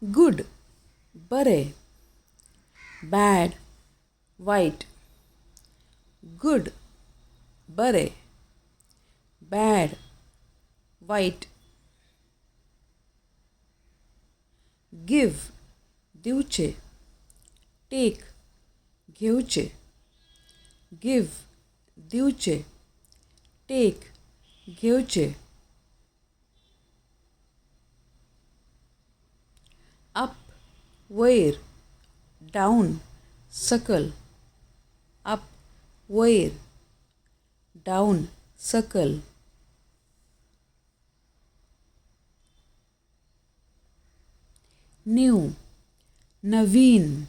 Good बरें, bad वायट. Good बरें, बॅड वायट. गिव दिवचे, टेक घेवचे. गिव दिवचे, टेक घेवचे. अप वयर, डावन सकल. अप वयर, डावन सकल. न्यू नवीन,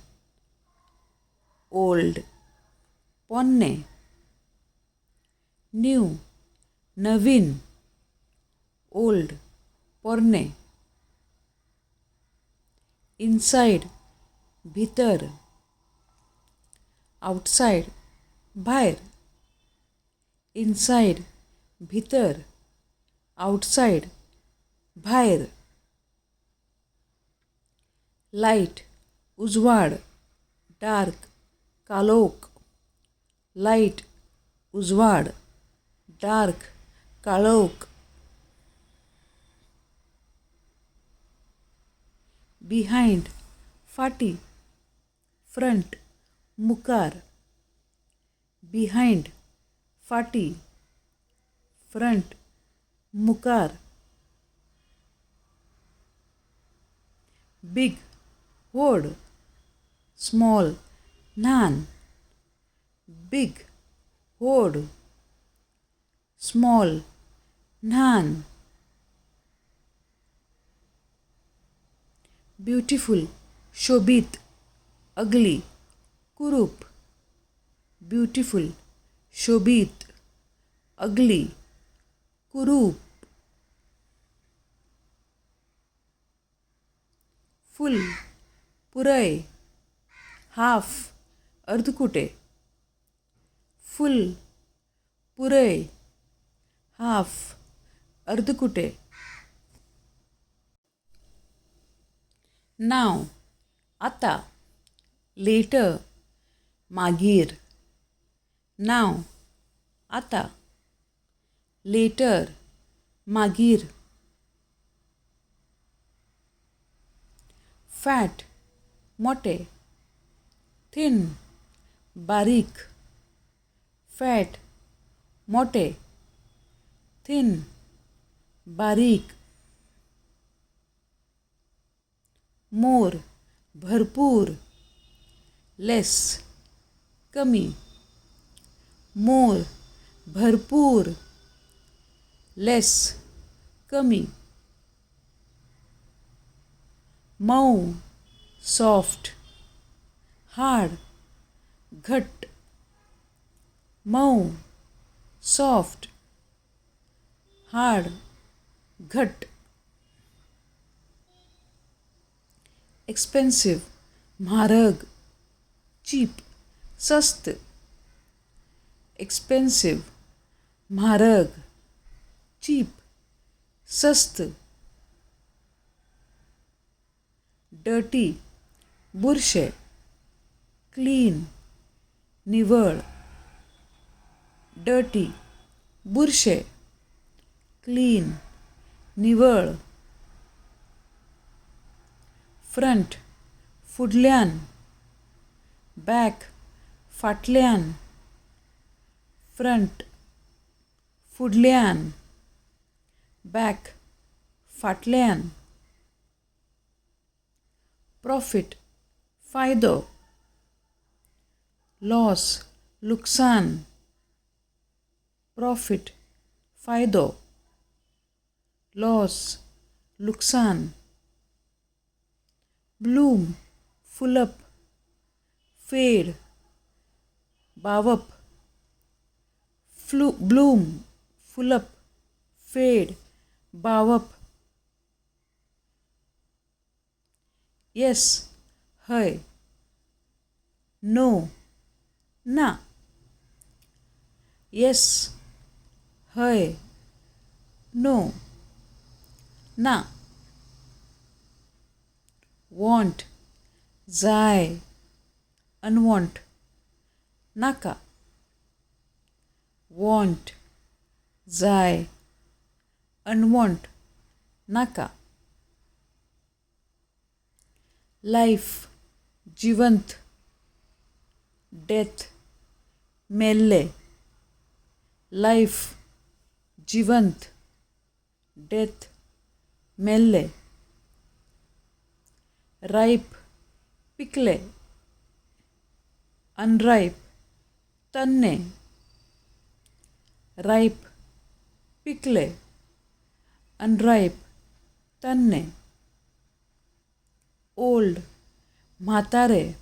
ओल्ड पोन्ने. न्यू नवीन, ओल्ड पोरने. इनसायड भितर, आवटसायड भायर. इनसायड भितर, आवटसायड भायर. लायट उजवाड, डार्क काळोख. लायट उजवाड, डार्क काळोख. बिहायंड फाटी, फ्रंट मुखार. बिहायंड फाटी, फ्रंट मुखार. बिग व्हड, स्मॉल ल्हान. बिग व्हड, स्मॉल ल्हान. ब्युटिफूल शोबीत, अगली कुरूप. ब्युटिफूल शोबीत, अगली कुरूप. फुल पुरय, हाफ अर्दकुटे. फुल पुरय, हाफ अर्दकुटे. नाव आतां, लेटर मागीर. नाव आतां, लेटर मागीर. फॅट मोटे, थिन बारीक. फॅट मोटे, थिन बारीक. मोर भरपूर, लेस कमी. मोर भरपूर, लेस कमी. मऊ सॉफ्ट, हार्ड घट्ट. मऊ सॉफ्ट, हार्ड घट्ट. एक्सपेन्सिव म्हारग, चीप सस्त. एक्सपेन्सिव म्हारग, चीप सस्त. डर्टी बुरशे, क्लीन निवळ. डर्टी बुरशे, क्लीन निवळ. फ्रंट फुडल्यान, बॅक फाटल्यान. फ्रंट फुडल्यान, बॅक फाटल्यान. प्रॉफिट फायदो, लॉस लुकसान. प्रॉफिट फायदो, लॉस लुकसान. ब्लूम फुलप, फेड बावप. ब्लूम फुलप, फेड बावप. येस हय, नो ना. येस हय, नो ना. वॉन्ट जाय, अनवॉन्ट नाका. वॉन्ट जाय, अनवॉन्ट नाका. लायफ जिवंत, डेथ मेल्ले. लायफ जिवंत, डेथ मेल्ले. रायप पिकले, अनरायप तन्ने. रायप पिकले, अनरायप तन्ने. ओल्ड म्हातारे,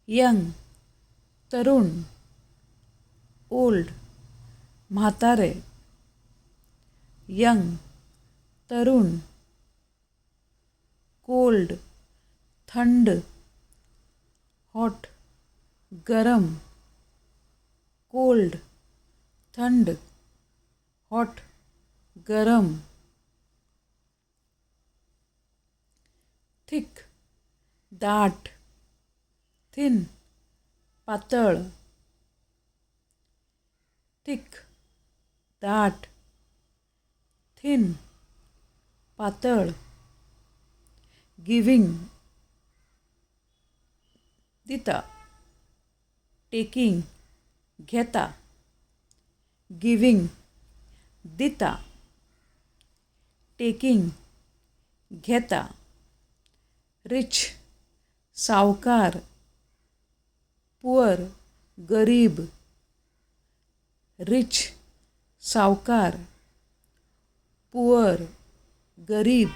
यंग तरुण. ओल्ड म्हातारे, यंग तरुण. कोल्ड थंड, हॉट गरम. कोल्ड थंड, हॉट गरम. थिक दाट, थिन पातळ. थिक दाट, थिन पातळ. गिवींग दिता, टेकींग घेता. गिवींग दिता, टेकींग घेता. रिच सावकार, पुअर गरीब. रिच सावकार, पुअर गरीब.